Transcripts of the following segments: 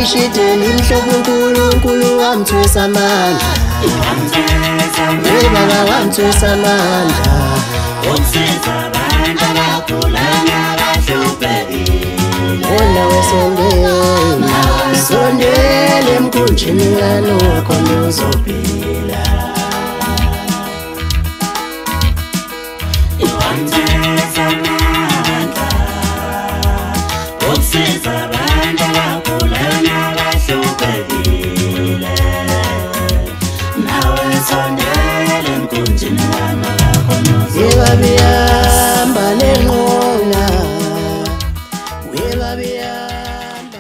Ishideli mhlobo uNkulunkulu wamthwesa amandla, baba wamthwesa amandla, ukusiza abantu abagula nabahluphekile. Wona wesondela, sondela emkhunjini kaNowa khona uzophila. Wamthwesa amandla, ukusiza abantu abagula nabahluphekile. Nawe sondela emkhunjini kaNowa khona uzophila. Yebabihamba nenqola.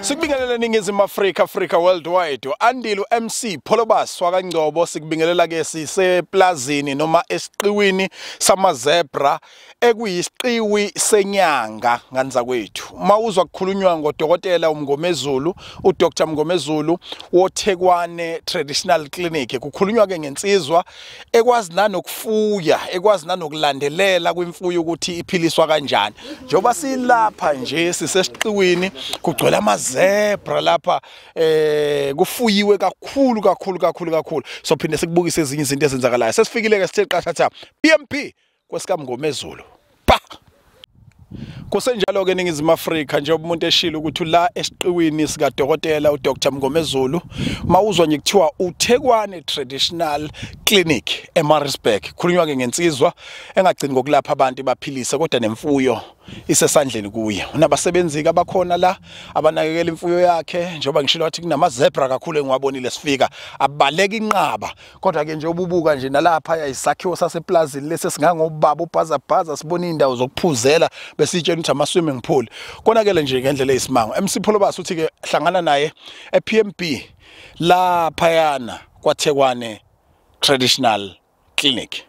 Sikubingelela Ningizimu Afrika, Africa Worldwide. Andile MC Pholobas wakaNgcobo, sikubingelela ke siseplazini noma esiqiwini samazebra ekuyisiqiwi senyanga nganza kwethu. Mawuzwa kukhulunywa ngodokotela uMngomezulu, uDr Mngomezulu woThekwane Traditional Clinic, kukhulunywa ke ngensizwa ekwazi nanokufuya, ekwazi nanokulandelela kwimfuyo ukuthi iphiliswa kanjani. Njengoba silapha nje sisesiqiwini kugcwele amazebra lapha, kufuyiwe kakhulu kakhulu kakhulu kakhulu. So phinde sikubukise ezinye izinto ezenzakalayo. Sesifikile ke sithe qashatha PMP kwesikaMngomezulu. Pa! Kusenjalo ke Ningizimu Afrika, njengoba umuntu eshilo ukuthi la esiqiwini sika dokotela uDr Mngomezulu, mawuzwa nje kuthiwa uThekwane Traditional Clinic eMaritzburg, khulunywa ke ngensizwa engagcini ngokulapha abantu baphilise kodwa nemfuyo isesandleni kuye. Unabasebenzi abakhona la abanakekela imfuyo yakhe, njengoba ngishilo wathi kunamazebra kakhulu engiwabonile sifika abaleka inqaba. Kodwa ke nje ububuka nje nalapha isakhiwo saseplazini lesi singangobaba ubhazabhaza, sibona indawo zokuphuzela besitshela ukuthi ama swimming pool. Konakele nje ngendlela eyisimanga. MC Pholobas uthi ke hlangana naye ePMB laphayana kwaThekwane Traditional Clinic.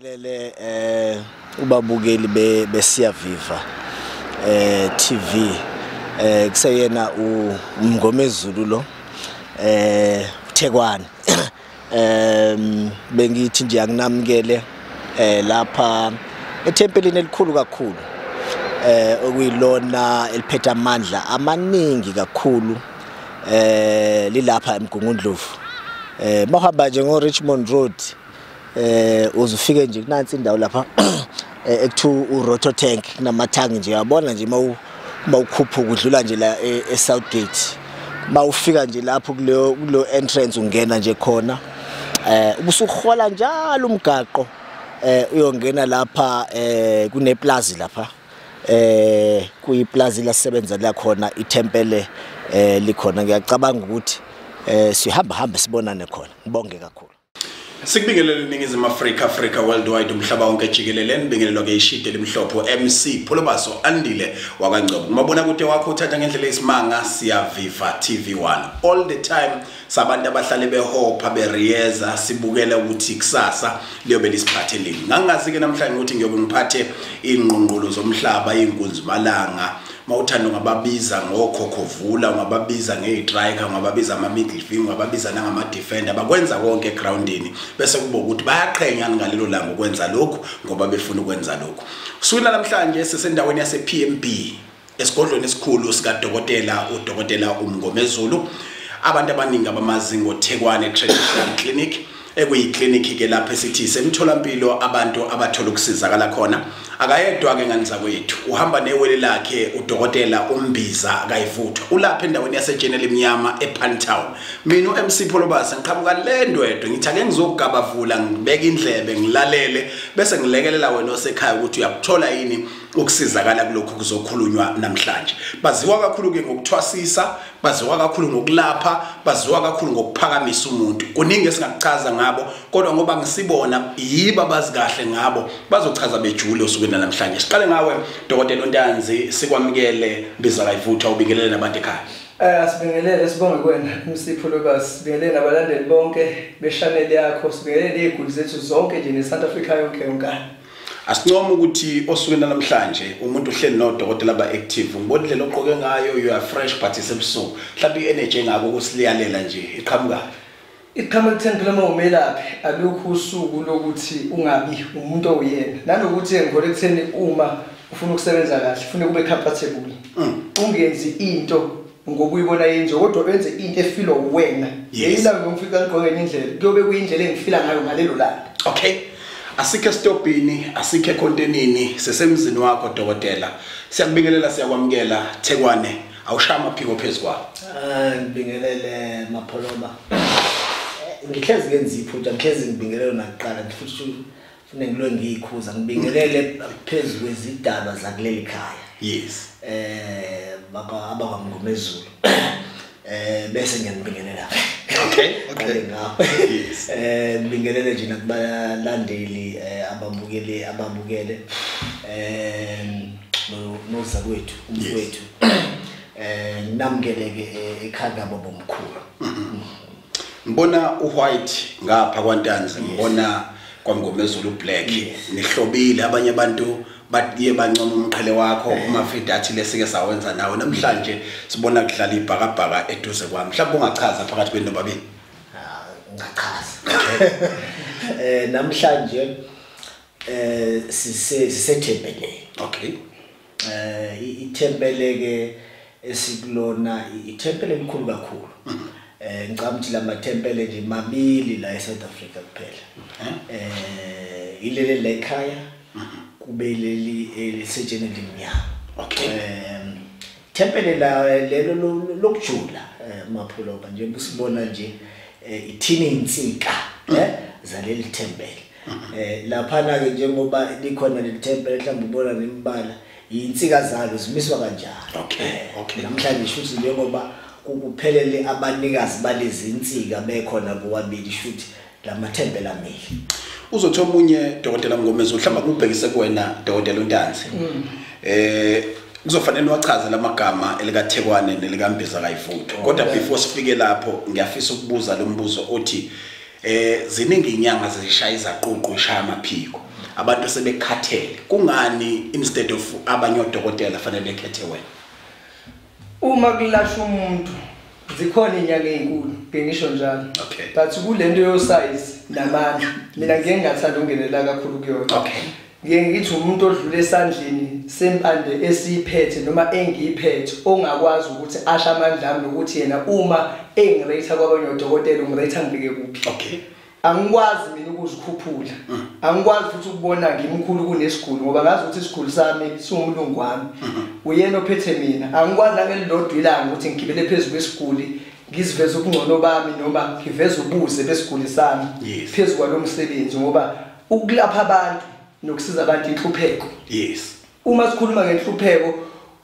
Lele ubabukeli beSiyaviva TV, kuseyena uMngomezulu lo Thekwane. Bengithi nje anginamukele lapha ethempelini elikhulu kakhulu okuyilona eliphethe amandla amaningi kakhulu, lilapha eMgungundlovu. Mawuhamba nje ngo Richmond Road uzufike nje kunansi indawo lapha ekuthiwa uRoto Tank, kunamathangi nje uyabona nje mawukhuphuka udlula nje la eSouthgate, mawufika nje lapho kuleyo entrance ungena nje khona, ubusuhola njalo umgaqo uyongena lapha kuneplaza lapha, kuyiplaza lasebenzela khona ithempele likhona. Ngiyacabanga ukuthi sihamba hamba sibonane khona. Ngibonge kakhulu. Sikubingelele Ningizimu Afrika, Africa Worldwide, umhlaba wonke jikelele. Nibingelelwa ke ishide limhlopho MC Pholobaso Andile wakaNgcobo. Umabona kude wakho uthatha ngendlela eyisimanga Siyaviva TV1 all the time. Sabantu abahlale behopha beriyeza sibukele ukuthi kusasa liyobe lisiphatheleni. Ngangazi ke namhlanje ukuthi ngiyobe ngiphathe ingqungqulu zomhlaba, inkunzimalanga. Mawuthanda ungababiza ngokhokhovula, ungababiza ngeyistriker, ungababiza ama midfield, ungababiza nangama defender, bakwenza konke egroundini bese kuba ukuthi bayaqhenya ngalelo langa ukwenza lokhu ngoba befuna ukwenza lokhu. Sukwini namhlanje sisendaweni yase PMB esigodlweni esikhulu sika dokotela uDokotela uMngomezulu. Abantu abaningi abamazi ngoThekwane Traditional Clinic, ekuyiclinic ke lapha esithi semtholampilo abantu abathola ukusizakala khona. Akayedwa ke ngani zakwethu, uhamba newele lakhe udokotela uMbiza kayivuthwa, ulapha endaweni yaseJenel Emnyama ePantown. Mina uMC Pholobas ngiqhamuka le ndwedwe, ngithi ake ngizogabavula ngibeke indlebe ngilalele bese ngilekelela wena osekhaya ukuthi uyakuthola yini ukusizakala kulokhu kuzokhulunywa namhlanje. Baziwa kakhulu ke ngokuthwasisa, baziwa kakhulu ngokulapha, baziwa kakhulu ngokuphakamisa umuntu. Kuningi esingakuchaza ngabo, kodwa ngoba ngisibona yiba bazi kahle ngabo, bazochaza bejule osukwini namhlanje. Siqale ngawe Dokotela Ntanzi, sikwamukele Mbiza kayivuthwa, ubingelele nabantu ekhaya. Asibingelele sibonge kuwena MC Pholobas, sibingelele nabalandeli bonke be-channel yakho, sibingelele iziguli zethu zonke nje neSouth Africa yonke yonkana. Asincoma ukuthi osukwini namhlanje umuntu uhleli nodokotela ba active, ngibona indlela oqoke ngayo, you are fresh but isebusuku. Mhlawumbe i-energy engako ukusilalela nje iqhamuka. Iqhamuka ekutheni phela uma umelaphi alukho usuku lokuthi ungabi umuntu owuyena. Nanokuthi ngikholwa ekutheni uma ufuna ukusebenza kahle, ufuna kube comfortable. Ungenzi into ngoba uyibona yenziwa kodwa wenze into efilwa uwena. Yila ngifika ngigqoke ngenye indlela, kuyobe kuyindlela engifila ngayo ngalelo langa. Okay. Asikho stopini, asikho ekhontenini, sisemzini wakho dokotela. Siyakubingelela, siyakwamukela Thekwane, awushaya amaphiko phezukwawo. Ngibingelele Mapholoba. Ngihlezi ngenza iphutha, ngihlezi ngibingelele nakuqala, futhi fune ngilwe ngiyikhuza, ngibingelele phezulu kwezidalwa zakuleli khaya. Yes. AbakwaMngomezulu. Bese ngiyanibingelela. Okay, okay. Yes. Ngibingelele nje nakubalandeli ababukele ababukele nozakwethu umfowethu. Namukeleke ekhaya baba omkhulu. Ngibona uwhite ngapha kwaNtanzi, ngibona kwaMngomezulu black. Nihlobile abanye abantu baye bancoma umqhele wakho uma athi lesike sawenza nawe namhlanje sibona kudlala ibhakabhaka eduze kwami. Mhlawumbe ungachaza phakathi kwenu nobabili. Ngachaza. Namhlanje sisethempeleni. Okay. Ithempele ke esikulona ithempele elikhulu kakhulu. Ngicabanga ukuthi lamathempele nje mabili la eSouth Africa kuphela. Ilele la ekhaya kube leli elisetsheni elimnyama. Okay. Thempele la lelo lokujula Mapholoba nje usibona nje ithini insika zaleli thempele. Laphana ke njengoba likhona leli thempele mhlawumbe ubona nemibala insika zalo zimiswa kanjani. Okay, okay. Namhlanje shuthi njengoba kuphelele abanikazi balezi insika bekhona bobabili shuthi lamathempele amile. Uzothi omunye dokotela Mngomezulu mhlawumbe kubhekise kuwena dokotela uNtanzi. Kuzofanele wachaze lamagama elikaThekwane nelikaMbiza kaYivutho. Kodwa before sifike lapho ngiyafisa ukubuza lo mbuzo othi ziningi inyanga zishaya izaququ ishaya amaphiko. Abantu sebekhathele. Kungani instead of abanye odokotela fanele bekhethe wena? Uma kulashwa umuntu zikhona inyanga ezinkulu ngisho njalo. Okay. But kulento yo size namandla mina ngeke ngathanda ukungenela kakhulu kuyona. Okay. Ngeke ngithi umuntu odlule esandleni sempande esiphethe noma engiyiphethe ongakwazi ukuthi asha amandla ami nokuthi yena uma engirate kwabanye odokotela ungirate ngibeke kuphi. Okay. Angikwazi mina ukuzikhuphula. Angikwazi futhi ukubona ngimkhulu kunesiguli ngoba ngazi ukuthi isiguli sami siwumlungu wami. Uyena ophethe mina. Angikwazi nangelilodwa ilanga ukuthi ngigibele phezulu kwesiguli ngiziveze ubungcono bami noma ngiveze ubuze besiguli sami phezulu kwalomsebenzi ngoba ukulapha abantu nokusiza abantu inhlupheko. Yes. Uma sikhuluma ngenhlupheko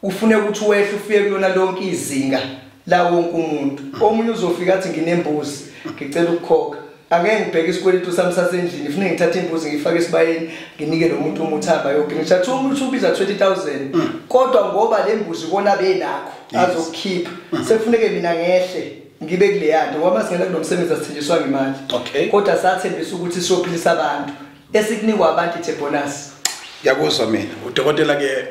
ufune ukuthi wehle ufike kulona lonke izinga la wonke umuntu. Omunye uzofika athi nginembuzi ngicela ukukhokha. Angeke ngibheke isikweletu sami sasendlini, ngifune ngithathe imbuzi ngifake esibayeni nginike lo muntu umuthamba yonke. Ngithatha umuntu ubiza 20,000 kodwa ngoba le mbuzi kona benakho azokukhipha. Sekufuneke mina ngehle ngibe kuleya nto ngoba singena kulomsebenzi asithenjiswa ngemali. Okay. Kodwa sathembisa ukuthi siyophilisa abantu. Esikunikwa abantu ithe bonus. Ngiyakuzwa mina. Udokotela ke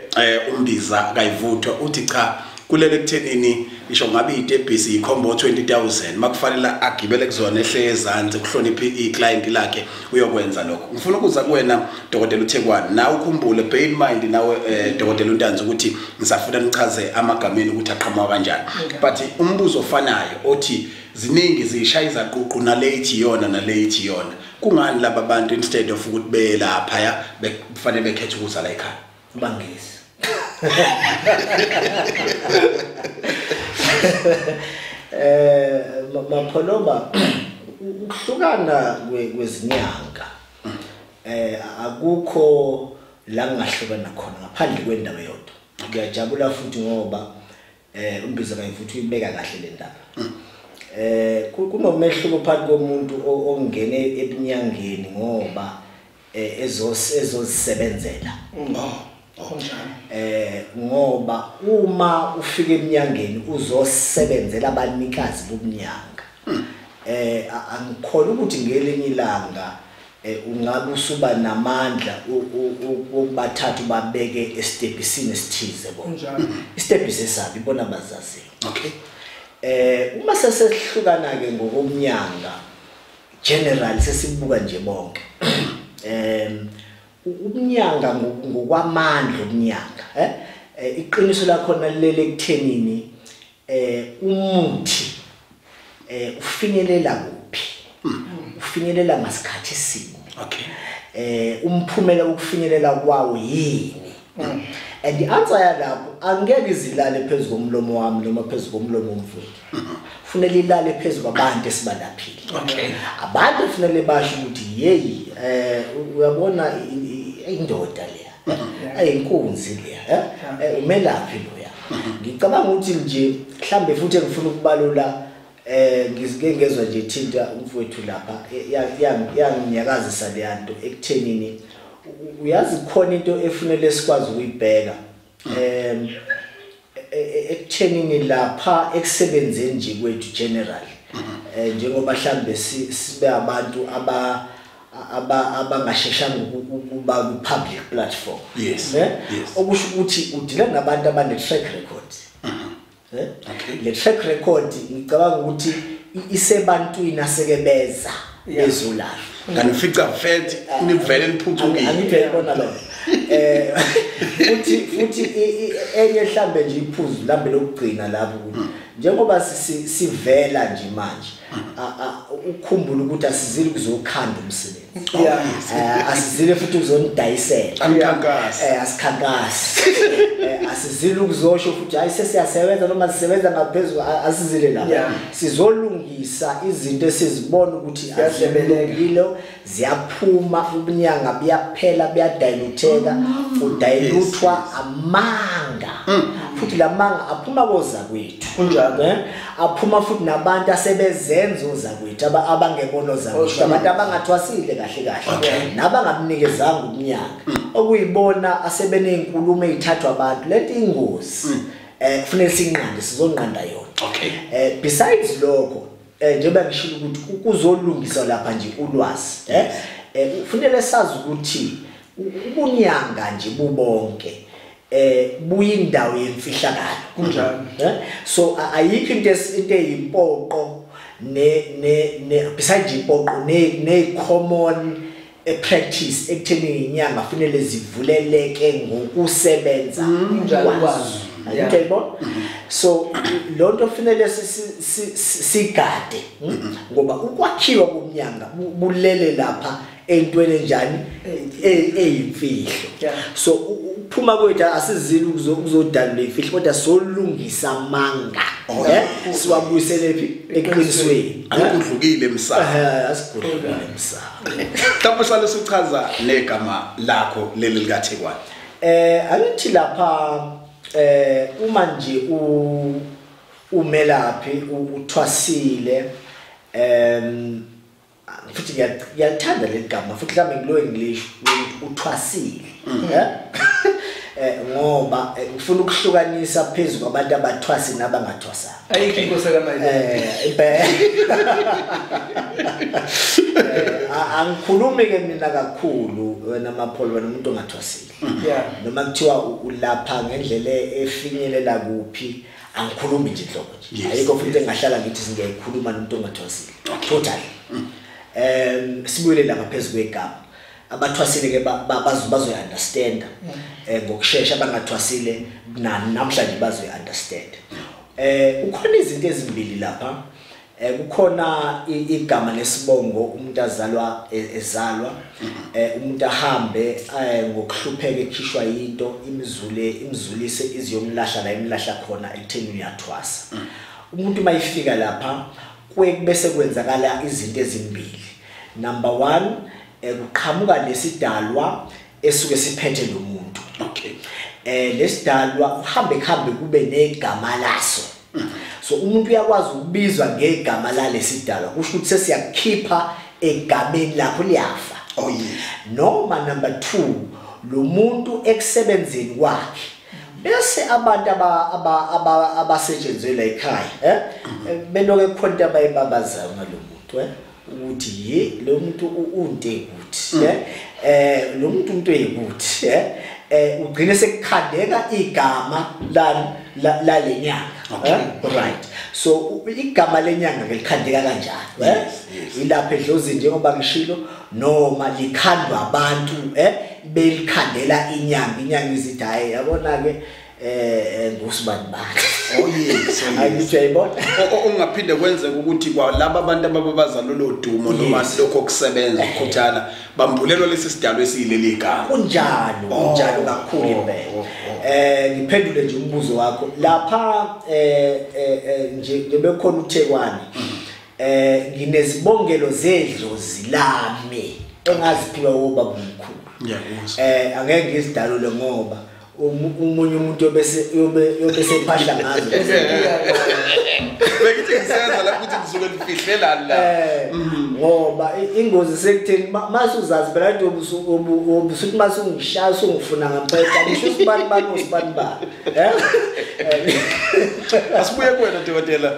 uMbiza kaYivutho uthi cha kulele kuthenini isho ngabe itebhisi ikhombo 20,000 makufanele agibele kuzona ehle ezansi kuhlonipha iclient lakhe uyokwenza lokho. Ngifuna ukuza kuwena dokotela uThekwane nawe ukhumbule bear in mind nawe dokotela uNtanzi ukuthi ngisafuna nichaze amagameni ukuthi aqhamuka kanjani. But umbuzo ofanayo othi ziningi zishaya izaququ nalethi yona nalethi yona. Kungani laba bantu instead of ukuthi belapha ya bekufanele bekhethe ukuza la ekhaya? Bangisi. Mapholoba ukuhlukana kwezinyanga akukho la ngahlukana khona ngaphandle kwendawo yodwa. Ngiyajabula futhi ngoba uMbiza kaYivutho uyibeka kahle le ndaba. Kunomehluko phakathi komuntu ongene ebunyangeni ngoba ezozisebenzela. Ngoba uma ufika eminyangeni uzosebenzela abanikazi bomnyanga. Angikholwa ukuthi ngelinye ilanga ungabe usuba namandla ukubathatha ubabeke estebhisini esithize bona. Istebhisi esabi bona bazaziyo. Okay. Uma sesehlukana ke ngokomnyanga general sesibuka nje bonke. Umnyanga ngokwamandla umnyanga iqiniso lakhona lele ekuthenini umuthi ufinyelela kuphi, ufinyelela ngasikhathi sini. Okay. Umphumela wokufinyelela kwawo yini? And the answer yalapho angeke izilale phezulu komlomo wami noma phezulu komlomo womfowethu. Kufanele ilale phezulu kwabantu esibalaphile. Okay. Abantu kufanele basho ukuthi hey, uyabona indoda leya, ayinkunzi leya, umelaphi loya. Ngicabanga ukuthi nje mhlambe futhi engifuna ukubalula ngizike ngezwe nje thinta umfowethu lapha yanginyakazisa le nto ekuthenini uyazi khona into efanele sikwazi ukuyibheka ekuthenini lapha ekusebenzeni nje kwethu general njengoba mhlambe sibe abantu abangasheshanga ukuba ku public platform. Yes. Yes. Okusho ukuthi udila nabantu abane track record. Okay. Le track record ngicabanga ukuthi isebantwini asekebeza bezolapha. Nganifica vet nivele niphucukile. Angivele bona lo. Futhi enye mhlambe nje iphuzu lambe lokugcina lapho ukuthi njengoba sivela nje manje ukukhumbula ukuthi asizile kuzokhanda umsebenzi. Asizile futhi ukuzonidayisela. Anikhankasi. Asikhankasi. Asizile ukuzosho futhi hayi sesiyasebenza noma sisebenza ngaphezulu, asizile lapha. Sizolungisa izinto esizibona ukuthi azilungile, ziyaphuma ubunyanga buyaphela, buyadilutheka, udiluthwa amanga. Futhi lamanga aphuma koza kwethu. Kunjalo. Aphuma futhi nabantu asebezenza ozakwethu abangebona ozakwethu, abantu abangathwasile kahle kahle nabangabunikezanga umnyaka okuyibona asebenezinkulumo ezithathwa abantu. Lento ingozi kufanele sinqande, sizonqanda yona. Okay. Besides lokho njengoba ngishilo ukuthi kuzolungiswa lapha nje ulwazi, kufanele sazi ukuthi ubunyanga nje bubonke buyindawo yemfihlakalo. Kunjalo. So ayikho into eyimpoqo ne besides impoqo ne common practice ekutheni inyanga kufanele zivuleleke ngokusebenza kwazo. Ngiyabona. So lonto kufanele sigade ngoba ukwakhiwa komnyanga bulele lapha entweni enjani eyimfihlo. So ukuphuma kwethu asizile ukuzodalula imfihlo kodwa solungisa amanga siwabuyisele phi eqinisweni. Anikudlukile emsamo. Asigudlukile emsamo. Mhlawumbe sale suchaza negama lakho leli likaThekwane. Angithi lapha uma nje umelaphi uthwasile futhi ngiyathanda leli gama futhi mhlawumbe ngilo English uthwasile ngoba ngifuna ukuhlukanisa phezulu kwabantu abathwasi nabangathwasanga. Ayikho inkosi kaMayile. Angikhulumi ke mina kakhulu wena Mapholo, wena umuntu ongathwasile. Noma kuthiwa ulapha ngendlela efinyelela kuphi, angikhulumi nje inhlobo nje. Ayikho futhi engahlala ngithi singayikhuluma nomuntu ongathwasile. Totally. Sibuyele lapha phezulu kwegama. Abathwasile ke bazoyi-understand ngokushesha, abangathwasile namhlanje bazoyi-understand. Kukhona izinto ezimbili lapha. Kukhona igama nesibongo umuntu azalwa ezalwa, umuntu ahambe ngokuhlupheka ekhishwa into imizule imzulise iziyomlahla la imlahla khona ekutheni uyathwasa. Umuntu mayifika lapha bese kwenzakala izinto ezimbili. Number 1, kuqhamuka lesidalwa esuke siphethe lo muntu. Okay. Lesidalwa uhambe kuhambe kube negama laso. So umuntu uyakwazi ukubizwa ngegama lalesidalwa, kusho ukuthi sesiyakhipha egameni lakho liyafa. Oh yes. Noma number 2, Lo muntu ekusebenzeni kwakhe bese abantu abasetshenzwe la ekhaya beloke khona into abayibabazayo ngalomuntu ukuthi ye lo muntu unte ukuthi lo muntu umuntu eyikuthi ugcine sekukhandeka igama la lenyanga. Right, so igama lenyanga ke likhandeka kanjani? Ilapha edlozini njengoba ngishilo, noma likhandwa abantu belikhandela inyanga, inyanga izithi hayi yabona ke ngusibani bani. Oh yes, angithi uyayibona. Ungaphinde kwenzeka ukuthi kwalaba abantu abababaza lolo dumo noma lokho kusebenza ukukhuthala bambulelwa lesi sidalo esiyileli igama. Kunjalo, kunjalo kakhulu impela. Ngiphendule nje umbuzo wakho lapha nje ngibekhona uThekwane. Nginezibongelo zedlozi lami engaziphiwa ubaba omkhulu. Angeke ngizidalule ngoba umunye umuntu bese yobe sephahla ngazo. Bengithi ngisenza lapho ukuthi ngisuke ngifihlelani la. Ngoba ingozi sekutheni mase uzazi phela nje ubusuthi mase ungishaya usungifuna ngempela ngisho usibani bani usibani bani. Asibuye kuwena dokotela.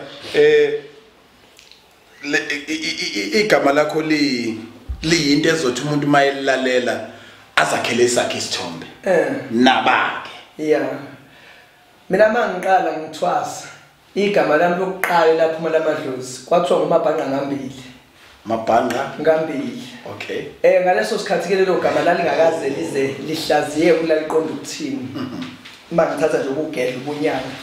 Igama lakho liyinto ezothi umuntu mayelalela azakhele isakhe isithombe. Nabake. Yeah. Mina mangiqala ngithwasa igama lami lokuqala laphuma lamadlozi kwathiwa ngumabhanqa ngambili. Mabhanqa ngambili. Okay. Ngaleso sikhathi ke lelo gama lalingakaze lize lihlaziye kulaliqonda ukuthini. Uma ngithatha nje ukugedla ubunyanga.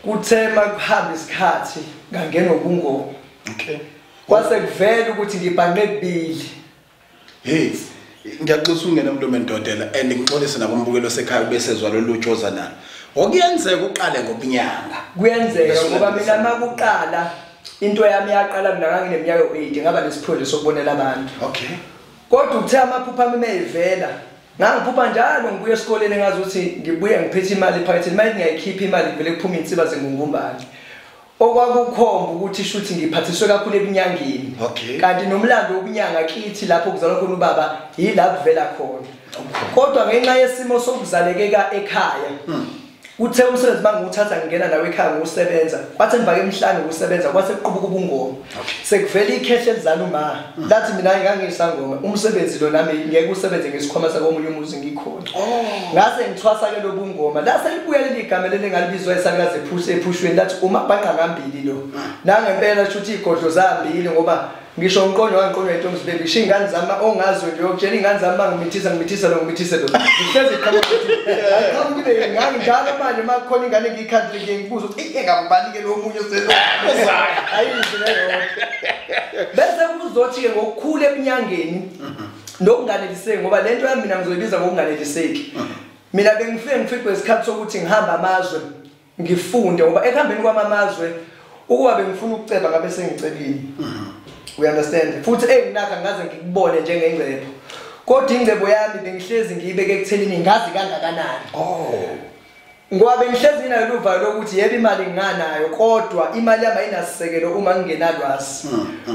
Kuthe makuhamba isikhathi ngangena ubungoma. Okay. Kwase kuvela ukuthi ngibhanqe kubili. Hey. Ngiyaxolisa ungena emlomeni dokotela and ngixolise nakumbukelo sekhaya bese ezwa lolu tshoza nalo. Okuyenzeka uqale ngobunyanga. Kuyenzeka ngoba mina makuqala into yami yaqala mina ngangineminyaka u8 ngaba nesiphuzo sokubonela abantu. Okay. Kodwa uthe amaphupha ami meyivela ngangiphupha njalo ngibuye esikoleni ngazi ukuthi ngibuye ngiphethe imali ephaketheni, manje ngiyayikhipha imali kuvele kuphume insiba zengungumbane. Okwakukhomba ukuthi shuthi ngiphathiswe kakhulu ebunyangeni. Okay. Kanti nomlando wobunyanga kithi lapho kuzalwa khona ubaba yila kuvela khona. Kodwa ngenxa yesimo sokuzalekeka ekhaya uthe umsebenzi mangiwuthatha ngingena nawe ekhaya ngiwusebenza, kwathi emva kwemihlanu ngiwusebenza kwase kuqubuka ubungoma. Sekuvela ikhehle elizala uma lathi mina ngangisangoma umsebenzi lo nami ngeke usebenze ngesikhwama sakomunye umuzi ngikhona. Ngase ngithwasa ke lobungoma lase libuya leli igama leli ngalibizwa esakaze ephushweni lathi umabhanqa ngambili lo. Nangempela shuthi igodlo zambili ngoba ngisho ngiqonywa ngiqonywa intombi baby ngisho ingane zami ongazi nje yokutshela ingane zami mangimithisa ngimithisa lo ngimithise lo ngihlezi iqhamuka ukuthi ayiqhamuki le ngani njalo manje makukhona ingane ngiyikhandle ngiyibuza ukuthi engambalike lo munye osezayo ayizi leyo. Bese kuzothi ke ngokukhula eminyangeni nokunganeliseki ngoba lento yami mina ngizoyibiza ngokunganeliseki. Mina bengifike ngifikwe isikhathi sokuthi ngihamba amazwe ngifunde ngoba ekuhambeni kwami amazwe ukuba bengifuna ukuceba ngabe sengicebile. We understand. Futhi enginakha ngaze ngikubone njengengcebo. Kodwa ingcebo yami bengihlezi ngiyibeke ekuthenini ngazi kangakanani. Ngoba bengihlezi nginayo luvalo lokuthi yebo imali nginganayo kodwa imali yami ayinasisekelo uma ngingenalwazi.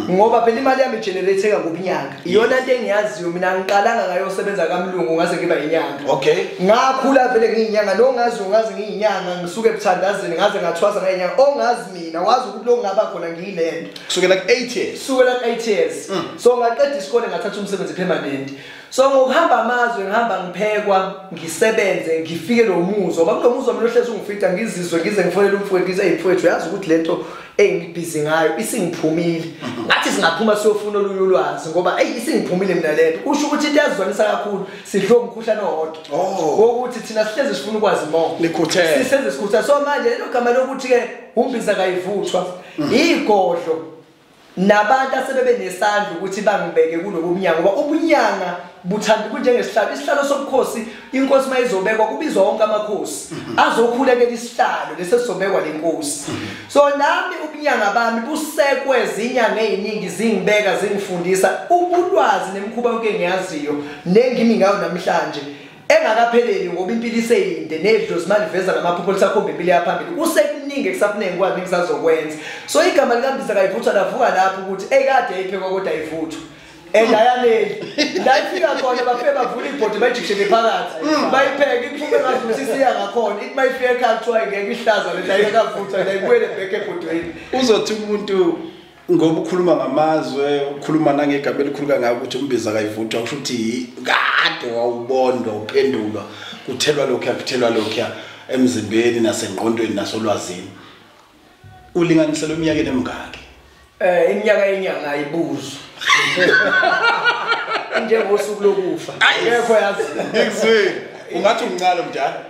Ngoba phela imali yami igenerateka ngobunyanga. Iyona into engiyaziyo mina ngiqalanga ngayosebenza kamlungu ngaze ngiba inyanga. Okay. Ngakhula vele ngiyinyanga nongazi ungazi ngiyinyanga ngisuke ebuthandazini ngaze ngathwasa ngayinyanga ongazi mina wazi ukuthi lo ngaba khona ngiyilento. Kusukela ku 8 years. Kusukela ku 8 years. So ngaqeda isikole ngathatha umsebenzi permanent. So ngokuhamba amazwe ngihamba ngiphekwa ngisebenze ngifike lo muzo ngoba kulo muzo mina ohlezi ungifica ngizizwe ngize ngifonele umfowethu ngize mfowethu uyazi ukuthi lento engibhizi ngayo isingiphumile. Ngathi singaphuma siyofuna olunye ulwazi ngoba ey isingiphumile mina lento. Kusho ukuthi into yazizwanisa kakhulu sidlo umkhuhlane owodwa. Ngokuthi thina sihlezi sifuna ukwazi more. Nikhuthele. Sihlezi sikhutha. So manje lelo gama lokuthi ke umbiza kayivuthwa igodlo nabantu asebebe nesandla ukuthi bangibeke kulobunyanga ngoba ubunyanga buthanda kunjengesihlalo, isihlalo sobukhosi inkosi mayizobekwa kubizwa wonke amakhosi azokhulekela isihlalo lesizobekwa lenkosi. So nami ubunyanga bami busekwe izinyanga eziningi zingibeka zingifundisa ubulwazi nemikhuba yonke engiyaziyo nengimi ngayo namhlanje engakapheleli ngoba impilo iseyinde nedlozi maliveza ngamaphupho lisakhomba impilo yaphambili kusekuningi ekusafuneka ngikwazi ngisazokwenza. So igama likaMbiza kayivuthwa lavuka lapho ukuthi ekade yayiphekwa kodwa ayivuthwa. And ayaneli la ifika khona bafike bavula ibhodi bayijikishele phakathi bayipheke iphume ngathi ukuthi siya ngakhona ithi mayifika ekhaya kuthiwa ngeke ihlaza le ayikavuthwa la ibuyele back ebhodweni. Uzothi umuntu ngoba ukhuluma ngamazwe ukhuluma nangegama elikhulu kangaka ukuthi umbiza kayivuthwa kusho ukuthi kade wawubondwa uphendulwa kuthelwa lokhu kuthelwa lokhu emzimbeni nasengqondweni nasolwazini. Ulinganisela iminyaka emingaki? Iminyaka yenyanga ayibuzwa. Njengosuku lokufa. Ngekho yazi. Ngikuzwile. Ungathi umncane mdala.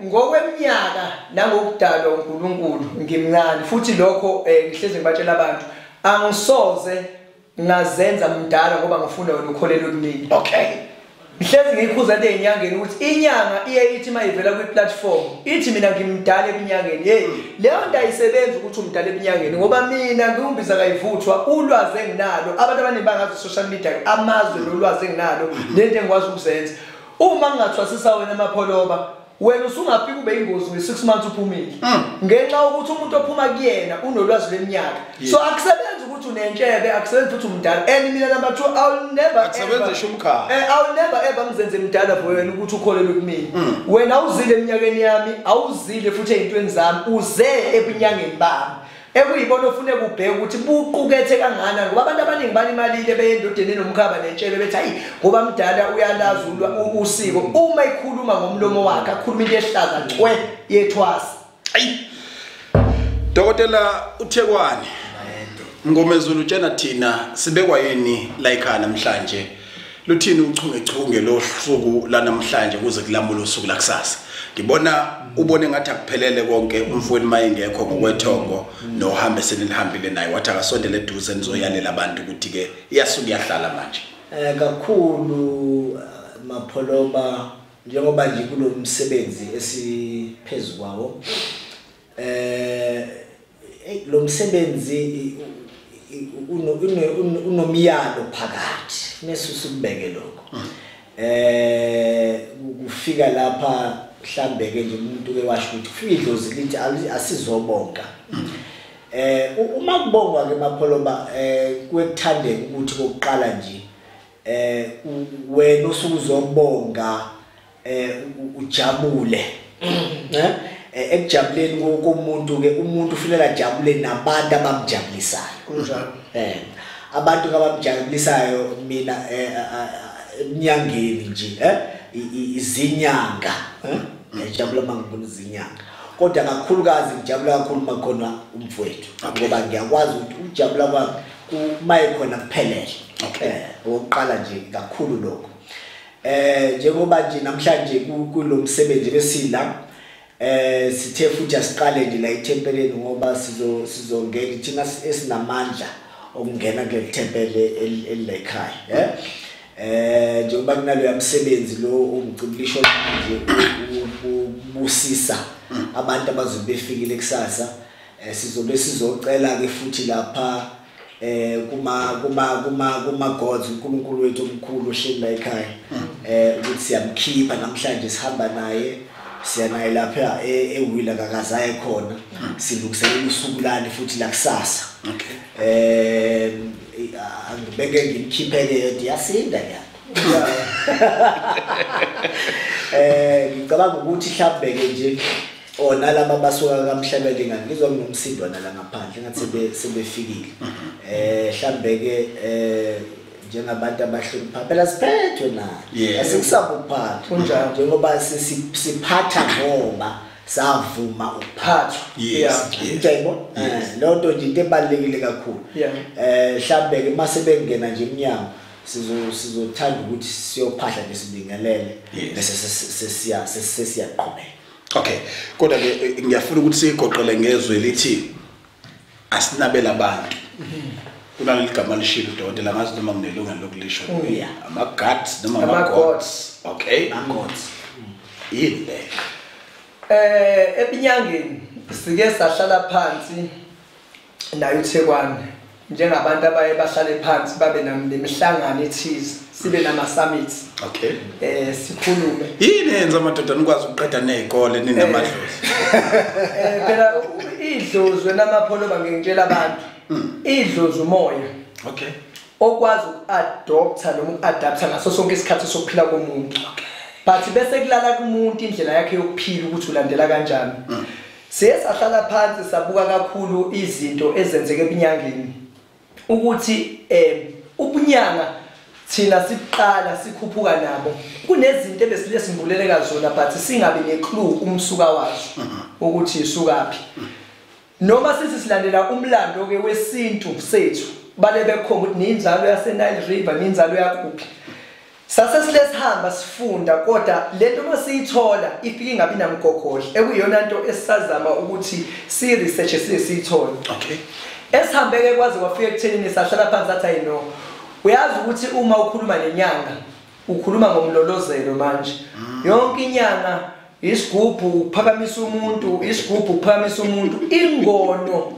Ngokweminyaka nangokudalwa uNkulunkulu ngimncane futhi lokho ngihlezi ngibatshela abantu angisoze ngazenza mdala ngoba ngifuna wena ukholelwe kumina. Okay. Ngihlezi ngikhuza into ezinyangeni ukuthi inyanga iye ithi mayivela kwi-platform ithi mina ngimdala ebinyangeni. Hey, leyo nto ayisebenzi ukuthi umdala ebinyangeni ngoba mina ngiwumbiza kayivuthwa ulwazi enginalo abantu abaningi bangazi social media amazwe nolwazi enginalo lento engikwazi ukuzenza. Uma ngingathwasisa wena Mapholoba wena usungafika ube ingozi nge6 months uphumile ngenxa ukuthi umuntu ophuma kuyena unolwazi lweminyaka. So akusebenzi ukuthi unentshebe, akusebenzi futhi umdala. And mina number 2 I'll never akusebenzi shumkha. I'll never ever ngizenze mdala for wena ukuthi ukholelwe kumina. Wena awuzile eminyakeni yami, awuzile futhi ezintweni zami, uze ebunyangeni bami. Ekuyibona ofune kubheka ukuthi buqukethe kangakanani ngoba abantu abaningi balimalile beyendodeni nomkhaba nentshebe bethi hayi ngoba mdala uyalazi usiko. Uma ikhuluma ngomlomo wakhe akhuluma into ehlaza cwe yethwasa. Ayi Dokotela uThekwane Mngomezulu utshena thina sibekwa yini la ekhaya namhlanje, luthini uchungechunge lo suku la namhlanje kuze kulamule usuku la kusasa. Ngibona ubone ngathi akuphelele konke umfweni mayengekho ngokwethongo nohambe senilihambile naye wathi akasondele eduze nizoyalela abantu ukuthi ke iyasuka iyahlala manje. Kakhulu Mapholoba njengoba nje kulomsebenzi esiphezulu kwawo lo msebenzi unomyalo phakathi nesusubeke lokho. Kufika lapha mhlambe ke nje umuntu ke washo ukuthi kufika idlozi lithi asizobonga. Uma kubongwa ke Mapholoba kwekuthandeka ukuthi kokuqala nje wena usuzobonga ujabule. Ekujabuleni komuntu ke umuntu ufanele ajabule nabantu abamjabulisayo. Kunjalo. Abantu abamjabulisayo mina eminyangeni nje izinyanga ngiyajabula mangibona izinyanga kodwa kakhulukazi ngijabula kakhulu makhona umfowethu ngoba ngiyakwazi ukuthi ujabula kwami maye khona kuphelele. Okay. Okokuqala nje kakhulu lokho. Njengoba nje namhlanje kulomsebenzi besila sithe futhi asiqale nje la ethempeleni ngoba sizongena thina esinamandla okungena kuleli thempele elila ekhaya. Njengoba kunaloya msebenzi lo umcibilisho nje ubusisa abantu abazobe befikile kusasa, sizobe sizocela ke futhi lapha kuma gods uNkulunkulu wethu omkhulu ohleli la ekhaya ukuthi siyamkhipha namhlanje sihamba naye siya naye lapha eWila kakazaye khona silungiselela usuku lani futhi la kusasa. Okay. Angibeke ngimkhiphele yodwa yasinda ya. Ngicabanga ukuthi mhlawumbe ke nje nalaba basuka kaMhlabele ngani ngizwa kunomsindo nala ngaphandle ngathi sebefikile. Mhlambe ke njengabantu abahlonipha phela siphethwe naye asikusaba ukuphatha kunjalo njengoba siphatha ngoba savuma ukuphathwa. Ngiyayibona leyo nto nje into ebalulekile kakhulu. Mhlambe ke mase bengena nje eminyango sizothanda ukuthi siyophahla nje sibingelele bese sesiyaqhubeka. Okay, kodwa ke ngiyafuna ukuthi sigoqele ngezwe lithi asinabela abantu. Kunaleli gama lishilo dokotela ngazi noma nginelungelo lokulisho. Ama guards noma ama gods. Okay, ama gods. Yini le? Ebinyangeni sike sahlala phansi nayo uThekwane njengabantu abaye bahlale phansi babe nemihlangano ethize sibe nama summits. Okay. Sikhulume. Yini yenza amadoda nikwazi ukuqeda nezikole ninamadlozi? Phela idlozi wena Mapholoba ngingitshela abantu. Idlozi umoya. Okay. okwazi ukuadopta noma ukuadapta ngaso sonke isikhathi sokuphila komuntu. But bese kulala kumuntu indlela yakhe yokuphila ukuthi ulandela kanjani. Siye sahlala phansi sabuka kakhulu izinto ezenzeke ebunyangeni ukuthi ubunyanga thina siqala sikhuphuka nabo kunezinto ebesile simbuleleka zona but singabi neclue umsuka wazo ukuthi isukaphi. Noma sithi silandela umlando ke wesintu sethu bale bekhomba ukuthi ninzalo yase Nile River, ninzalo yakuphi. Sase silesihamba sifunda, kodwa lento masiyithola ifike ingabi namgogodla ekuyiyona nto esisazama ukuthi si research siyithole. Okay. Esihambeke kwaze kwafika ekuthenini sahlala phansi sathi ayi no. Uyazi ukuthi uma ukhuluma nenyanga ukhuluma ngomlolozelo manje. Yonke inyanga isigubhu uphakamisa umuntu, isigubhu uphakamisa umuntu, ingono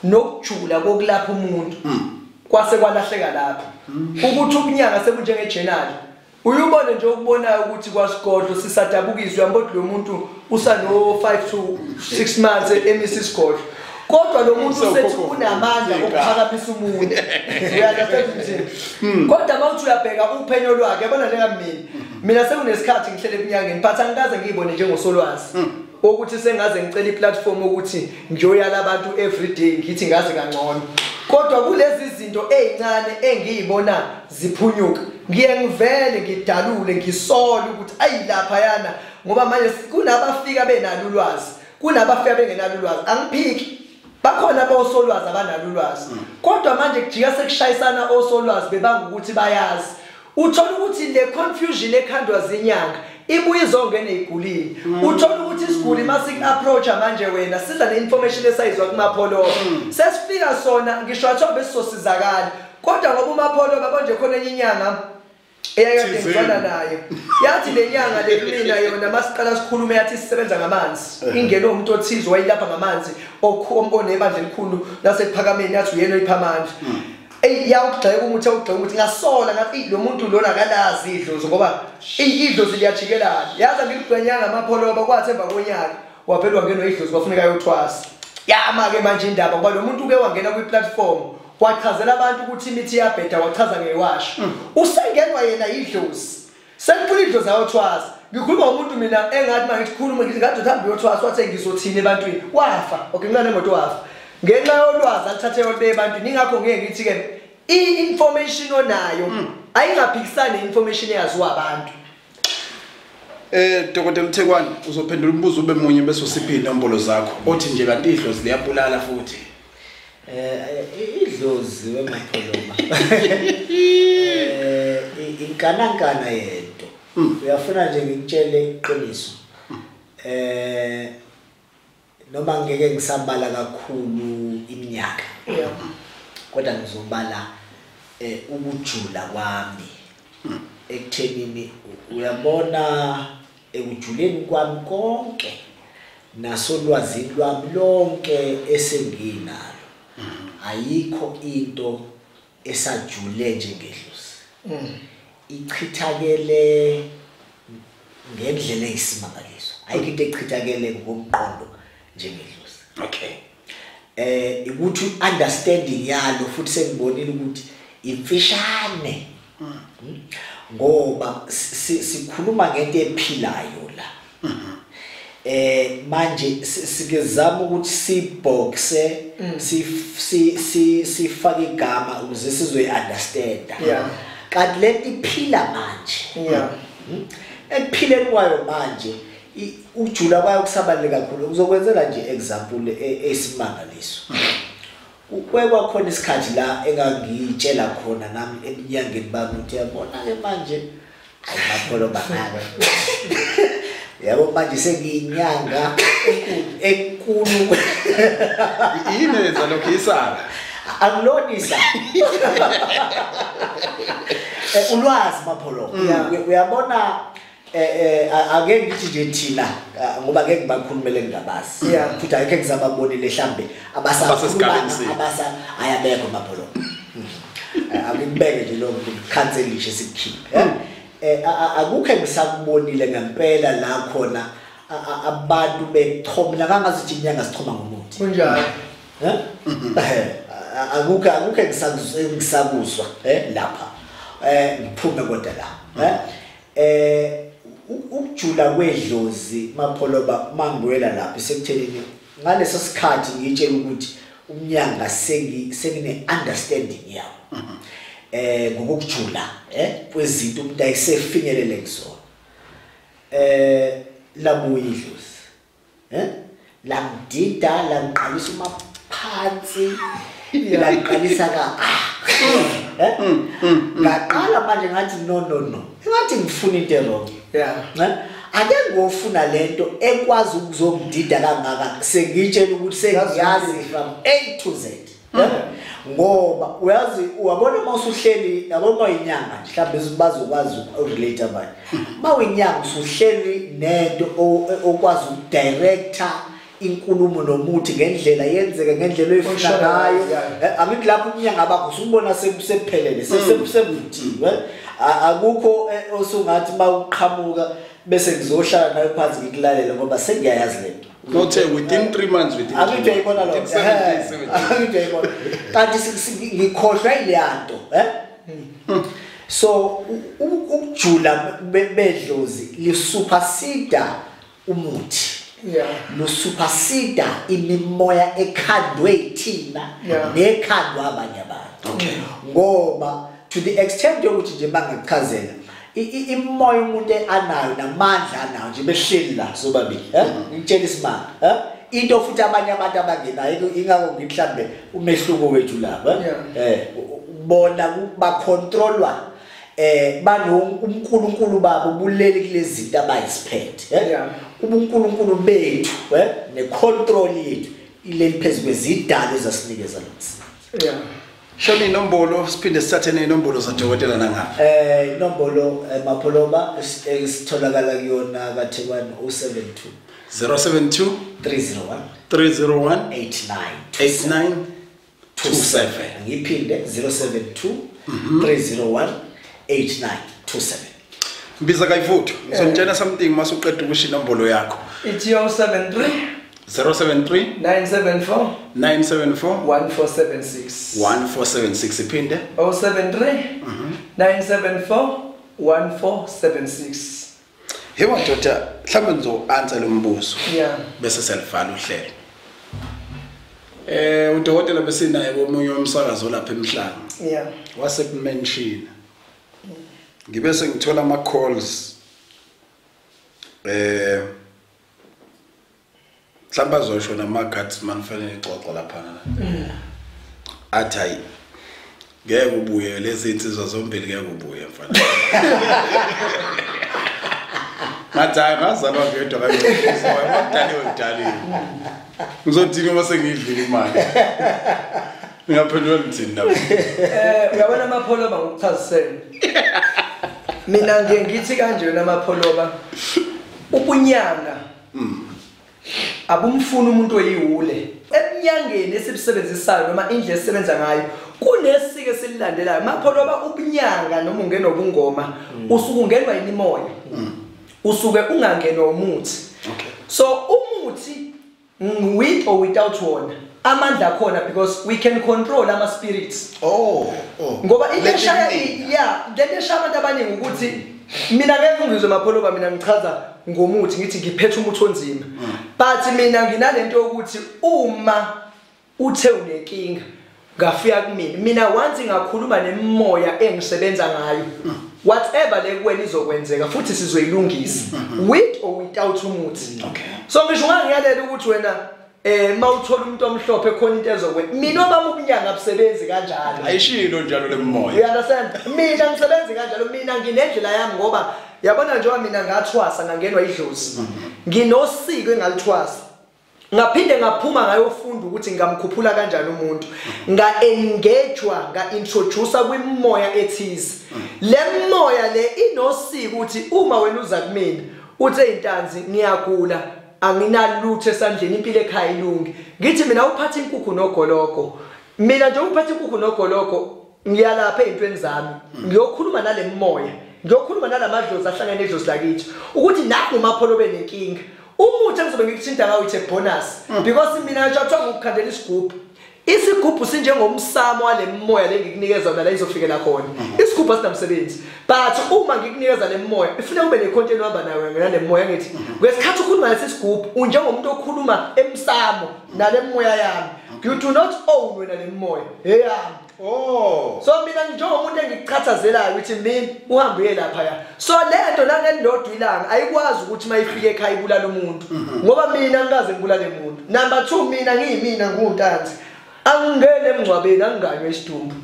nokujula kokulapha umuntu kwase kwalahleka lapho. Ukuthi ubunyanga sebunjenge journal. Uyubone nje ukubonayo ukuthi kwasigodlo sisadabukiswa uyambona lo muntu usano 5 to 6 months emisa isigodlo. Kodwa lo muntu usethi unamandla okuphakamisa umuntu. Uyazi ukuthi kodwa mawuthi uyabheka uphenyo lwakhe yabona njengamina. Mina sekunesikhathi ngihlele ebunyangeni but angikaze ngiyibone njengosolwazi. Ukuthi sengaze ngicela iplatform ukuthi ngiyoyala abantu everyday ngithi ngaze kangcono. Kodwa kulezi zinto ezincane engiyibona ziphunyuka ngiye ngivele ngidalule ngisole ukuthi ayi lapha yana, ngoba manje kunabafika benalo ulwazi, kunabafika bengenalo ulwazi. Angiphiki, bakhona abosolwazi abanalo ulwazi, kodwa manje kujika sekushayisana osolwazi bebanga ukuthi bayazi. Uthola ukuthi le confusion ekhandwa zinyanga ibuye izongena ezigulini. Uthola ukuthi isiguli masiku-approacha manje wena siza ne-information esayizwa kumapholoba. Sesifika sona ngisho athiwa besizosizakala, kodwa ngoba umapholoba konje khona enye inyanga eyayikade ngizwana nayo yathi le nyanga le kumina yona masiqala sikhulume yathi sisebenza ngamanzi, ingene umuntu othize wayilapha ngamanzi onebandla elikhulu lasekuphakameni, yathi uyena oyipha amandla. Ey yawugxeka umuthi, awugxeka umuthi, ngasola ngathi lo muntu lona akalazi idlozi ngoba idlozi liyajikelana. Yazi angigwenyanga amapholoba, kwathi emva konyaka waphela wangenwa idlozi kwafuneka ayothwasa. Yama ke manje indaba ngoba lo muntu uke wangena kwi-platform wachazela abantu ukuthi imithi iyabheda, wachaza ngewasho. Usengenwa yena idlozi, sekuphula idlozi ayothwasa. Ngikhuluma ngomuntu mina engathi manje ngikhuluma ngithi ngathi uthanda uyothwasa, wathi ngizothini ebantwini, wafa. Okay, ngicela nemoto wafa ngenxa yolwazi alithathe yolbe ebantwini. Ingakho ngeke ngithi ke i-information onayo ayingaphikisani ne-information eyaziwa abantu. Dr. Mthekwane, uzophendula umbuzo ube munye bese usiphe inombolo zakho. Othi nje kanti idlozi liyabulala futhi. Idlozi wemapholoba. Inkanankana yento. Uyafuna nje ngikutshele iqiniso. Noma ngeke ngisabala kakhulu iminyaka. Kodwa ngizobala ukujula kwami ekuthenini uyabona ekujuleni kwami konke nasolwazini lwami lonke esenginalo ayikho into esajule njengedlozi. Ichithakele ngendlela eyisimangaliso, ayikho into echithakele ngokomqondo njengedlozi. Okay. Ukuthi understanding yalo futhi sengibonile ukuthi imfishane ngoba sikhuluma ngento ephilayo la. Manje sikezama ukuthi siboxe sifake igama ukuze sizoyi understand. Kanti lento iphila manje. Ekuphileni kwayo manje ujula kwayo kusabaluleke kakhulu. Uzokwenzela nje example esimangaliso. Kwekwa khona isikhathi la engangitshela khona nami eminyangeni bami ukuthi yabona ke manje ayimapholo bangaka. Yabo manje sengiyinyanga enkulu. Yini yenza lokho isala? Angilonisa. Ulwazi mapholo. Uyabona ake ngithi nje thina ngoba ngeke ngibakhulumele ngingabazi futhi ayikho engizababonile mhlambe abasakhuluma abasa ayabekho mapholo. Akubeke nje lo khanselishe sikukhiphe. Akukho engisakubonile ngempela la khona abantu bechoma kangazithi inyanga sichoma ngomuthi. Kunjalo. Akukho engisakuzwa lapha. Ngiphume kodwa la. Ukujula kwedlozi Mapholoba mangibuyela lapha sekuthenini ngaleso sikhathi ngitshela ukuthi umnyanga sengine understanding yawo. Ngokujula kwezinto umuntu ayisefinyelele kuzona. Labuya idlozi. Langidida langiqalisa umaphansi langiqalisa ka ngaqala manje ngathi no engathi ngifuna into wrong. Ake ngofuna lento ekwazi ukuzongidida kangaka sengitshela ukuthi sengiyazi from A to Z. Ngoba uyazi uyabona mawusuhleli yabona inyanga mhlawumbe bazokwazi ukurelate abanye. Mawuyinyanga usuhleli nento okwazi ukudirector inkulumo nomuthi ngendlela yenzeke ngendlela oyifuna ngayo. Angithi lapho umnyanga bakho usubona sephelele sesebuthiwe. Akukho osungathi mawuqhamuka bese ngizohlala nawe phansi ngikulalela ngoba sengiyayazi lento. Not within 3 months within. Angithi uyayibona lo. Angithi uyayibona. Kanti ngikhohlwa ileyanto, So ukujula bedlozi lisuperseda umuthi. Lusuperseda imimoya ekhandwe ithina nekhandwa abanye abantu. Ngoba to the extent yokuthi nje bangachazela imoya umuntu anayo namandla anayo nje behleli la sobabili ngitshela isimanga into futhi abanye abantu abangenayo ingakho ngimhlambe umehluko wethu lapha bona ba controlwa bano uNkulunkulu babo bulele kulezi zinto abayisiphethe ubuNkulunkulu bethu ne control yethu ileli phezulu kwezidalo ezasinikeza lomsebenzi. Shoni inombolo siphinde sithathe nenombolo zadokotela nangapha. Inombolo Mapholoba esitholakala kuyona kaThekwane 072 072 301 301 89 8927. Ngiphinde 072 301 8927. Mbiza kayivuthu ngizonitshela something masuqeda ukusho inombolo yakho. Ithi 073 073 974 974 1476 1476 iphinde 073 974 1476. Hey madoda, mhlawumbe ngizo-answer lo mbuzo. Bese selivala uhlelo. Udokotela besinaye komunye womsakazo lapha eMhlanga. Wasekumention. Ngibe sengithola ama calls mhlawumbe azosho nama-guards manifanele ixoxo laphana. Athi hayi ngeke ubuye lezi insizwa zombili ngeke ubuye mfana. Ngathi hayi ngazalwa ngedwa kanje ngidaliwe. Ngizothini uma sengiyidlile imali. Ngingaphendula ngithini lapho? Uyabona Amapholoba ngokuchazisela. Mina ngiye ngithi kanje wena Mapholoba ubunyanga abumfuni umuntu oyiwule. Ebunyangeni esibusebenzisayo noma indlela esisebenza ngayo kunesike esililandelayo. Mapholoba ubunyanga noma ungenwa ubungoma usuke ungenwa imimoya. Usuke ungangenwa umuthi. So umuthi with or without wona amandla khona because we can control ama spirits. Ngoba into eshaya lento eshaya abantu abaningi ukuthi mina ngeke ngizwe Mapholoba mina ngichaza ngomuthi ngithi ngiphethe umuthi onzima. But mina nginalento yokuthi uma uthe unenkinga ngafika kumina mina once ngakhuluma nemimoya engisebenza ngayo whatever le kuwena izokwenzeka futhi sizoyilungisa with or without umuthi. So ngisho ungangiyalela ukuthi wena mawuthola umuntu omhlophe khona into ezokwenza mina obami ubunyanga abusebenzi kanjalo. Ayishilo njalo lemimoya. You understand? Mina ngisebenzi kanjalo, mina nginendlela yami ngoba yabona njengoba mina ngathwasa ngangenwa idlozi. Nginosiko engalithwasa. Ngaphinde ngaphuma ngayofunda ukuthi ngamkhuphula kanjani umuntu. Nga-engagewa, nga-introduce kwimoya ethize. Le moya le inosiko ukuthi uma wena uza kumina uthe intanzi ngiyagula anginalutho esandleni impilo ekhaya ilungi. Ngithi mina uphatha inkukhu nogoloko. Mina nje uphatha inkukhu nogoloko ngiyalapha ezintweni zami. Ngiyokhuluma nale moya. Ngiyokhuluma nalamadlozi ahlangene nedlozi lakithi ukuthi nakho uMapholoba nenkinga. Umuthi engizobe ngikuthinta ngawo it's a bonus because mina nje athiwa ngikukhandela isigubhu. Isigubhu sinjengomsamo walemoya lengikunikeza wona la izofikela khona. Isigubhu asinamsebenzi. But uma ngikunikeza lemoya, ifuna ube necontent ohamba nayo ngale moya ngithi. Kwesikhathi ukhuluma nalesigubhu, unjengomuntu okhuluma emsamo nalemoya yami. You do not own wena lemoya. Eyami. Oh. So mina njengomuntu engikuchathazelayo ukuthi mina uhambe uye lapha ya. So lento la ngelilodwa ilanga ayikwazi ukuthi mayifike ekhaya ibulala umuntu. Ngoba mina ngikaze ngibulale umuntu. Number 2 mina ngiyimina nguNtanzi. Angingene emngcwabeni anginganywe isidumbu.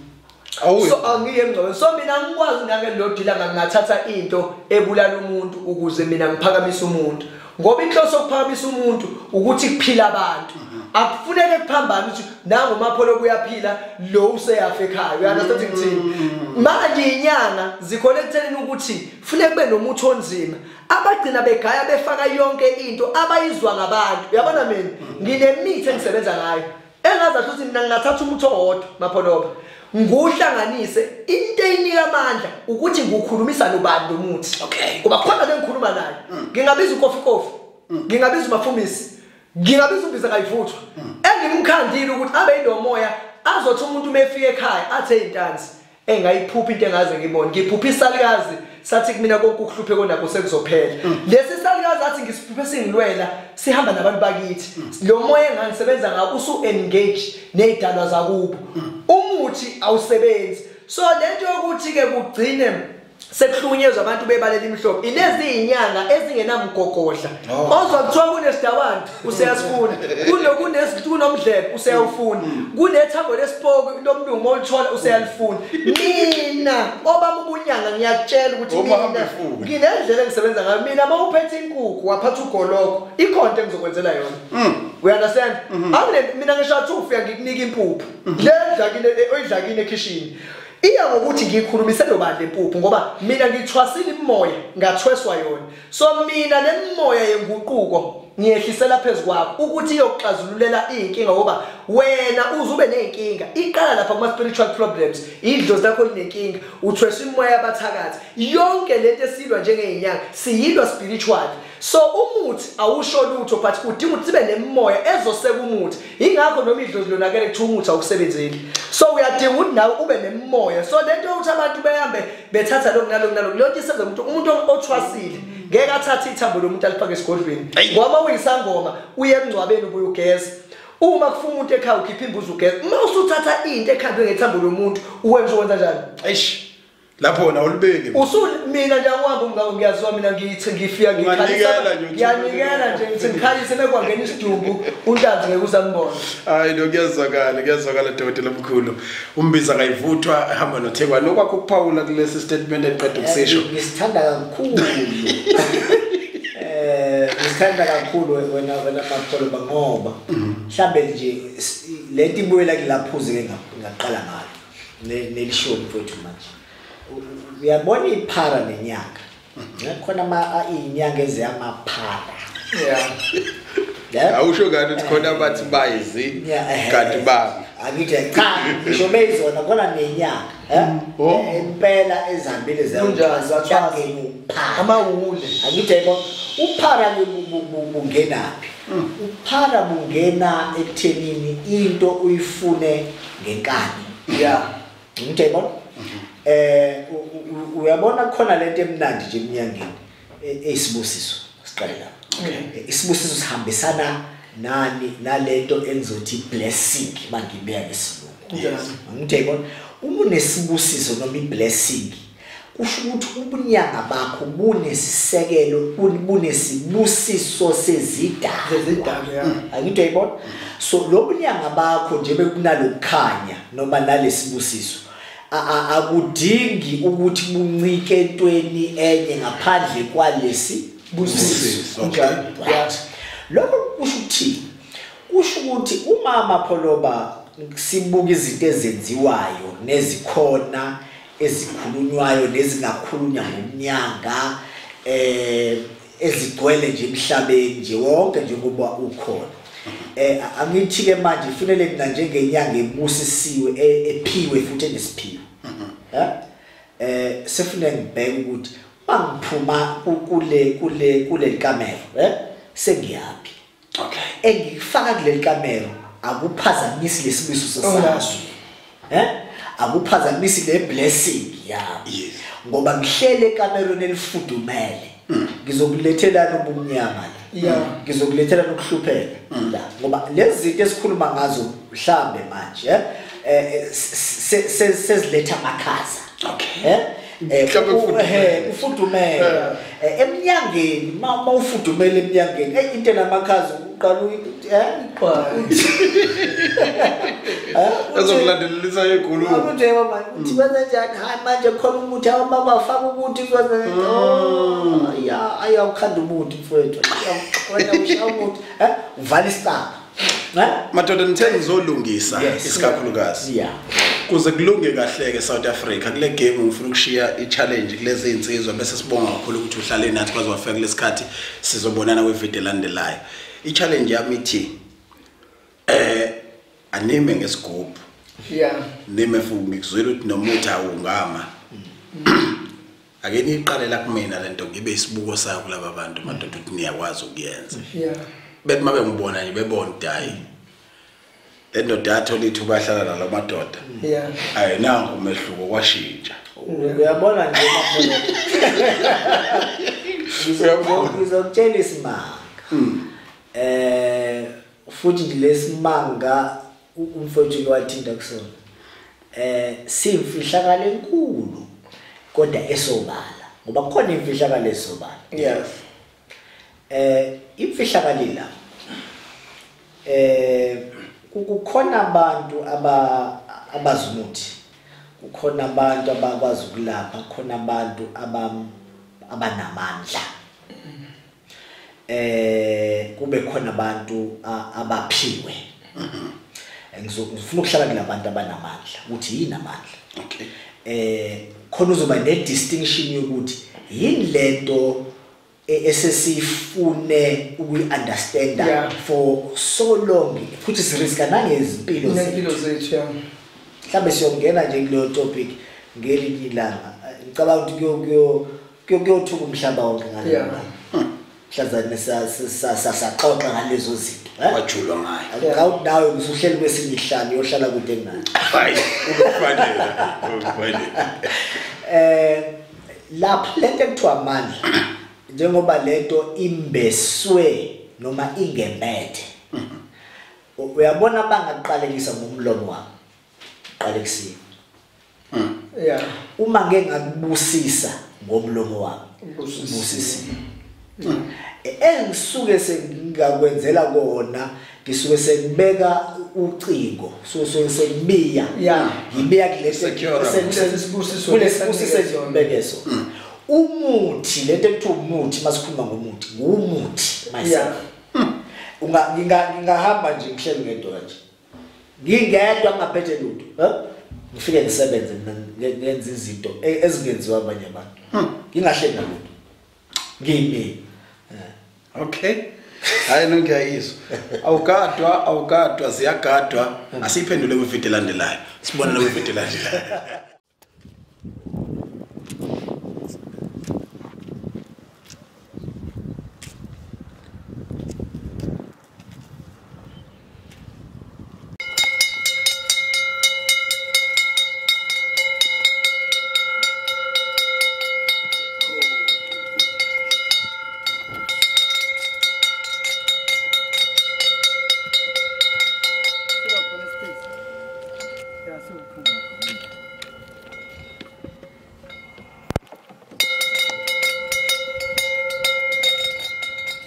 So angiye emngcwabeni. So mina ngikwazi nangelilodwa ilanga ngingathatha into ebulala umuntu ukuze mina ngiphakamise umuntu. Ngoba inhloso yokuphakamisa umuntu ukuthi kuphila abantu. Akufuneke kuphambana ukuthi nangu Mapholo kuyaphila lo useyafa ekhaya. You understand ngithini? Manje inyanga zikhona ekuthenini ukuthi funeka kube nomuthi onzima. Abagcina begaya befaka yonke into abayizwa ngabantu. Uyabona mina nginemithi engisebenza ngayo. Engazathi ukuthi mina ngingathatha umuthi owodwa Mapholo. Nguhlanganise into eyinika amandla ukuthi ngukhulumisa nobani lo muthi. Okay. Kuba khona lengikhuluma naye. Ngingabiza uKofi Kofi. Ngingabiza uMafumisi. Ngingabiza uMbiza kayivuthwa. Engimkhandile ukuthi abe yilomoya azothi umuntu umefika ekhaya athe intanzi engayiphupha into engaze ngibone. Ngiphupha isalukazi sathi kumina konke ukuhlupheka onakho sekuzophela. Lesi salukazi athi ngisiphuphe singilwela sihamba nabantu bakithi. Lo moya engangisebenza ngawo usu engage nezidalwa zakubo. Umuthi awusebenzi. So lento yokuthi ke kugcine sekuhlukunyezwa abantu bebalela imihlobo ilezi inyanga ezingenamgogodla. Ozwa kuthiwa kunesidawana useyasifuna, kunomdlebe useyawufuna, kunethambo lesipoko lomlungu oluthola useyalifuna. Mina obami ubunyanga ngiyakutshela ukuthi mina nginendlela engisebenza ngayo. Mina uma uphethe inkukhu waphatha ugoloko ikhonto engizokwenzela yona. We understand? Angine mina ngisho athi ufika ngikunika impuphu le ndlakini oyidlakini ekhishini. Iya ngokuthi ngikhulumise nobani lempuphu ngoba mina ngithwasile imoya ngathweswa yona. So mina lemoya yenguquko ngiyehlisela phezukwakho ukuthi iyokuxazululela inkinga ngoba wena uzube nenkinga. Iqala lapha kuma spiritual problems, idlozi lakho linenkinga, uthweswa imoya yabathakathi. Yonke lento esilwa njengeinyanga siyilwa spiritual. So umuthi awusho lutho but udinga ukuthi sibe nemoya ezoseka umuthi. Ingakho noma idlozi lonakele kuthiwa umuthi awusebenzeli. So uyadinga ukuthi nawe ube nemoya. So lento yokuthi abantu behambe bethatha lokhu nalokhu nalokhu lonke isenza umuntu othwasile ngeke athathe ithambo lomuntu alifake esigodlweni. Ngoba uyisangoma uye emngcwabeni ubuye ugeza. Uma kufa umuntu ekhaya ukhipha imbuzi ugeza. Uma usuthatha into ekhandwe ngethambo lomuntu uwenza ukwenza njani? Eish. Lapho wona ulibeki. Usu mina nje angihamba umngako ngiyaziwa mina ngithi ngifika ngikhalisa. Ngiyanikela nje ngithi ngikhalise mekwangena isidumbu uNtanzi ngeke uzambona. Hayi lo kuyazwakala, kuyazwakala dokotela omkhulu. Umbiza kayivuthwa hamba noThekwane. Okwakho ukuphawula kulesi statement eqeda ukusisho. Ngisithanda kakhulu. Ngisithanda kakhulu wena Mapholo ngoba mhlambe nje lento ibuyela kulaphuze ke ngaqala ngalo nelisho mfowethu manje. Uyabona iphara nenyanga. Khona ama inyanga eziyamaphara. Yeah. Awusho ngani ukuthi khona abathi bayizi kanti ba. Angithi cha ngisho beyizona khona nenyanga, eh? Impela ezihambile zathwasa uphara. Amawule. Angithi yebo uphara bungenaphi? Uphara bungena ekuthenini into uyifune ngenkani. Yeah. Ngithi yebo uyabona khona lento emnandi nje eminyangeni eyisibusiso siqale lapha. Isibusiso sihambisana nani nalento engizothi blessing mangibeka ngesilungu. Ngithi yibona uma unesibusiso noma iblessing kusho ukuthi ubunyanga bakho bunesisekelo bunesibusiso sezidalwa. Angithi yibona so lo bunyanga bakho nje bekunalokukhanya noma nalesibusiso akudingi ukuthi buncike entweni enye ngaphandle kwalesi busiso. Okay. Right. Lokho kusho ukuthi uma Mapholoba sibuka izinto ezenziwayo nezikhona ezikhulunywayo nezingakhulunywa ngomnyanga ezigcwele nje emhlabeni nje wonke njengoba ukhona. Angithi ke manje kufanele mina njengenyanga ebusisiwe ephiwe futhi enesiphiwo. Sefune ngibheke ukuthi mangiphuma kule kamero, sengiyaphi. Okay. Engifaka kuleli kamero Akuphazamisi lesibusiso sakho. Akuphazamisi le blessing yami. Ngoba ngihlele ekamerweni elifudumele. Ngizokulethela ubumnyama la. Ngizokulethela nokuhlupheka la. Ngoba lezi zinto esikhuluma ngazo mhlambe manje seziletha amakhaza. Okay. Ufudumele. Emnyangeni mawufudumele emnyangeni into namakhaza uqala ezokulandelelisa enkulumo. Uthi mama uthi benze njani? Hayi manje khona umuthi awabafaka ukuthi ya ayawukhanda umuthi mfowethu. Wena ushaya umuthi uvala isicaba. Madoda nithe ngizolungisa isikakhulukazi. Yeah. Kuze kulunge kahle ke South Africa kule game ngifuna ukushiya i-challenge kulezi insizwa bese sibonga kakhulu ukuthi uhlale nathi kwaze wafika kulesikhathi sizobonana kwivideo elandelayo. I-challenge yami ithi anime ngesigubhu. Yeah. Nime futhi ngikuzwela ukuthi nomuthi awungama. Ake niqale la kumina lento ngibe isibuko sayo kulaba bantu madoda ukuthi niyakwazi ukuyenza. Yeah. Bethi mabe ngibona nje bebona ukuthi hayi le ndoda yathola ithuba yahlala nalo madoda. Yeah. Hayi nangu umehluko kwashintsha. Uyabona nje mama. Ngizokutshela isimanga. Futhi nje lesimanga umfowethu wathinta kusona. Simfihlakalo enkulu kodwa esobala ngoba kukhona imfihlakalo esobala. Yes. Imfihlakalo la kukhona abantu abazumuthi, kukhona abantu abakwazi ukulapha, kukhona abantu abanamandla, kube khona abantu abaphiwe. Ngifuna ukuhlala kulabantu abanamandla ukuthi yini amandla. Okay. Khona uzoba ne distinction yokuthi yini lento esesifune ukuyi-understanda for so long futhi siriska nangezimpilo zethu. Mhlawumbe siyongena nje kuleyo topic ngelinye ilanga. Ngicabanga ukuthi kuyothuka umhlaba wonke ngaleyo. Mhlazane saxoxa ngalezo zinto. Wajulwa ngayo. Ngawuthi nawe usuhleli kwesinye isihlalo uyohlala kude kunayo. Hayi, ukufanele, ukufanele. Lapha lento ekuthiwa amandla njengoba lento imbeswe noma ingemethe. Uyabona bangaqalekisa ngomlomo wami. Qalekisiwe. Yeah. Uma ngeke ngakubusisa ngomlomo wami, ubusisiwe. Engisuke sengingakwenzela kona ngisuke sengibeka ucingo, so sengibiya. Ngibiya kulesi kulesibusiso ngibeke sona. Umuthi lento ekuthiwa umuthi masikhuluma ngomuthi, ngumuthi myself. Ngingahamba nje ngihleli ngedwa nje. Ngingedwa ngaphethe lutho, Ngifike ngisebenze mina ngenza izinto ezingenziwa abanye abantu. Ngingahleli nalutho. Ngimi. Okay. Hayi nongiyayizwa. Awugadwa, awugadwa, ziyagadwa. Asiphendule kwivideo elandelayo. Sibonane kwivideo elandelayo.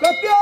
Copio!